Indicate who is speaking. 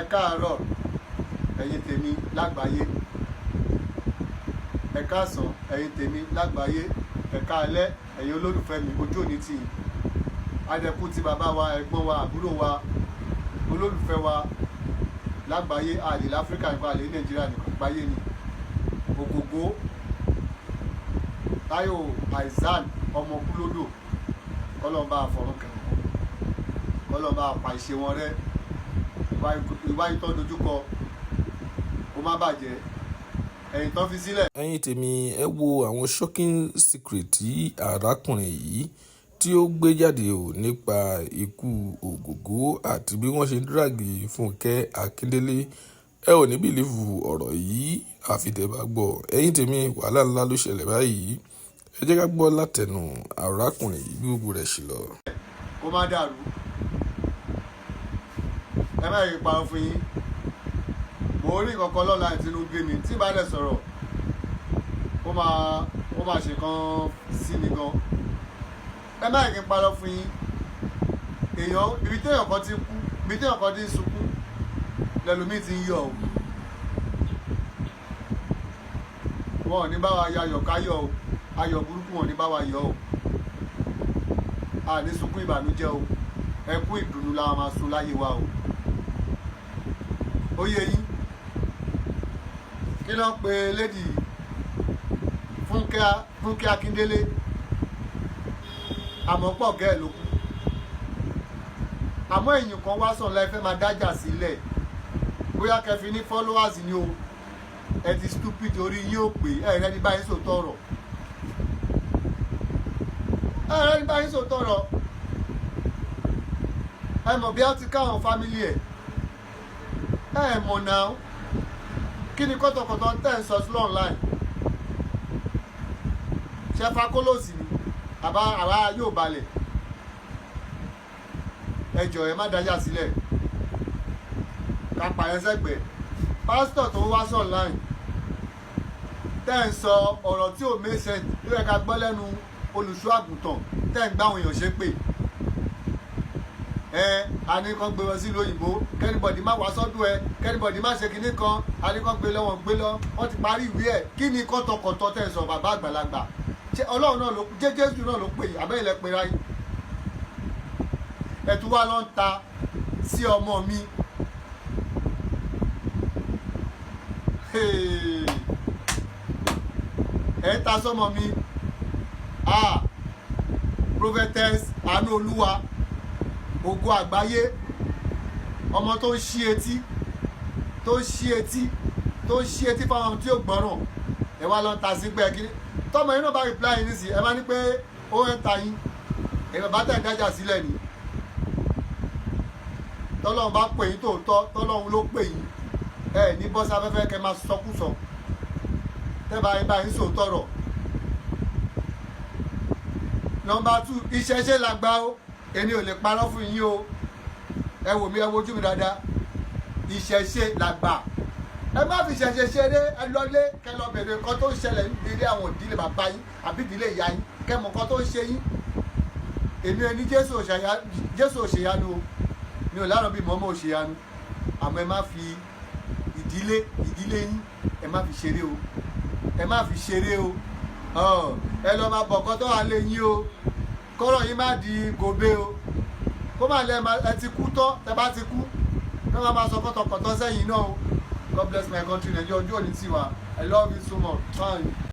Speaker 1: Ẹ káàárọ̀, ẹ̀yin tèmi lágbàáyé. Ẹ káàsán, ẹ̀yin tèmi lágbàáyé. Ẹ káalẹ́, ẹ̀yin olólùfẹ́ mi. Ojú òní tì yín. Adẹ̀kú ti bàbá wa, ẹ̀gbọ́n wa, àbúrò wa, olólùfẹ́ wa lágbàáyé, àlè láfíríkà nípa àlè Nàìjíríà nìkan, àgbáyé ni. Ògògó Táíwò Hassan ọmọ kúlódò, kọ́lọ́n bá fọ̀run kẹwọn, kọ́lọ́n bá pa ìṣe wọn rẹ́, ìwáyé tó dojúkọ kó má bàjẹ́, ẹ̀yìn tó fi sílẹ̀.
Speaker 2: Ẹ̀yin tèmi, ẹ wo àwọn shocking secret tí arákùnrin yìí tí ó gbé jáde ò nípa ikú Ògògó àti bí wọ́n ṣe ń drag Fúnkẹ́ Akíndélé. Ẹ ò ní believe ọ̀rọ̀ yìí àfi tẹ́ bá gbọ́. Ẹ̀yin tèmi, wàhálà ńlá ló ṣẹlẹ̀ báyìí. Ẹ jẹ́ ká gbọ́ látẹnu arákùnrin yìí bí gbogbo rẹ̀ ṣe lọ.
Speaker 1: Kó má dàrú. Ẹ má yẹ parọ́ fún yín, mo rí kankan lọ́la ìtinú gbé mi tí bá dẹ̀ sọ̀rọ̀, ó máa ṣe kan sí mi gan. Ẹ má yẹ kí n parọ́ fún yín. Èèyàn, ibi téèyàn kan ti kú, ibi téèyàn kan ti ń sunkún lẹ́lòmíì ti ń yọ̀ o. Wọn ò ní bá wa yayọ̀ káyọ̀ o. Ayọ̀ burúkú, wọn ò ní bá wa yọ̀ o. A ní sunkún ìbànújẹ́ o. Ẹkún ìdùnnú la máa sun láyé wa o. Ó yé yín. Kí ló ń pe lady Fúnkẹ́ Akíndélé? Àmọ́ pọ̀ gẹ́ẹ̀ ló kú. Àmọ́ èèyàn kan wá sàn láì fẹ́ máa dájà sílẹ̀, bóyá kẹfì ní followers ni o. Ẹ ti stupid, orí yín ò pé. Ẹ rẹ́ni báyìí sòótọ́ ọ̀rọ̀, ẹ rẹ́ni báyìí sòótọ́ ọ̀rọ̀. Ẹ mọ̀ bí a ti káwọn family ẹ̀. Ẹ mọ̀ náà, kí ni kọ́tọ̀kọ́tọ̀ tẹ̀ ń sọ sí online? Ṣe fakólòsì ni àbá àwa yóò balẹ̀? Ẹ jọ̀ọ́, ẹ má dájà sílẹ̀. Ká pààyàn sẹ́gbẹ̀ẹ́. Pásítọ̀ tó wá sí online tẹ́ ń sọ ọ̀rọ̀ tí ò make sense tó yẹ ká gbọ́ lẹ́nu olùṣọ́ àgùntàn, tẹ́ ń gbá àwọn èèyàn ṣépè. Ẹ a ní kàn gbé wọn sílùú òyìnbó, kí anybody má wá sọ́dún ẹ, kí anybody má ṣe kinní kan. A ní kàn gbé lọ́wọ́n, gbé lọ, wọ́n ti parí ìwé ẹ̀. Kí ni kọ́tọ̀kọ̀tọ̀ tẹ́ ń sọ? Bàbá àgbàlagbà, ṣé Ọlọ́run náà ló jẹ́? Jésù náà ló pè yín, àbẹ́yìn lẹ pera yín? Ẹ̀ tún wá lọ ń ta sí ọmọ mi. Ẹ̀ ń ta sọ́mọ mi. Ah, Prophetess Àánú Olúwa, Ògo Àgbáyé, ọmọ tó ń ṣí etí, tó ń ṣí etí, tó ń ṣí etí fáwọn tí ò gbọ́ràn, ẹ wá lọ ń ta sí pé kí tọmọ yín náà bá reply yín nísìnyí, ẹ máa ní pé ó ń ta yín. Ẹ bàbá tẹ̀ ń dájà sílẹ̀ ni. Tọ́lọ́run bá pè yín tòótọ́, tọ́lọ́run ló pè yín, ẹ ní bọ́ sáfẹ́fẹ́ kẹ́ máa sọkúsọ. Tẹ́ bá yín bá yín sòótọ́ rọ̀. Number two, ìṣẹ̀ṣe làgbà o. Èmi ò lè parọ́ fún yín o. Ẹ wò mí, ẹ wojú mi dáadáa. Ìṣẹ̀ṣe làgbà. Ẹ má fi ìṣẹ̀ṣe ṣeré. Ẹ lọlé, kẹ lọ bèrè nǹkan tó ń ṣẹlẹ̀ nídìílé àwọn ìdílé bàbá yín àbí ìdílé ìyá yín, kẹ mọ̀ nǹkan tó ń ṣe yín. Èmi ẹni Jésù òṣèyanu o. Mi ò lárọ̀ bí mọ́mọ́ òṣèyanu. Àmọ́ ẹ má fi ìdílé yín, ẹ má fi ṣeré o. Ẹ má fi ṣeré o. Ẹ lọ máa bọ̀ nǹkan tó wà lé yín o, kọ́rọ̀ yín má di gòbe o. Kó má lẹ ẹ ti kú tán. Tẹ bá ti kú, kí wọ́n máa sọ kọ́tọ̀kọ̀tọ̀ sẹ́yìn náà o. God bless my country, Nigeria. Ojú òní tiwa. I love you so much. Bye.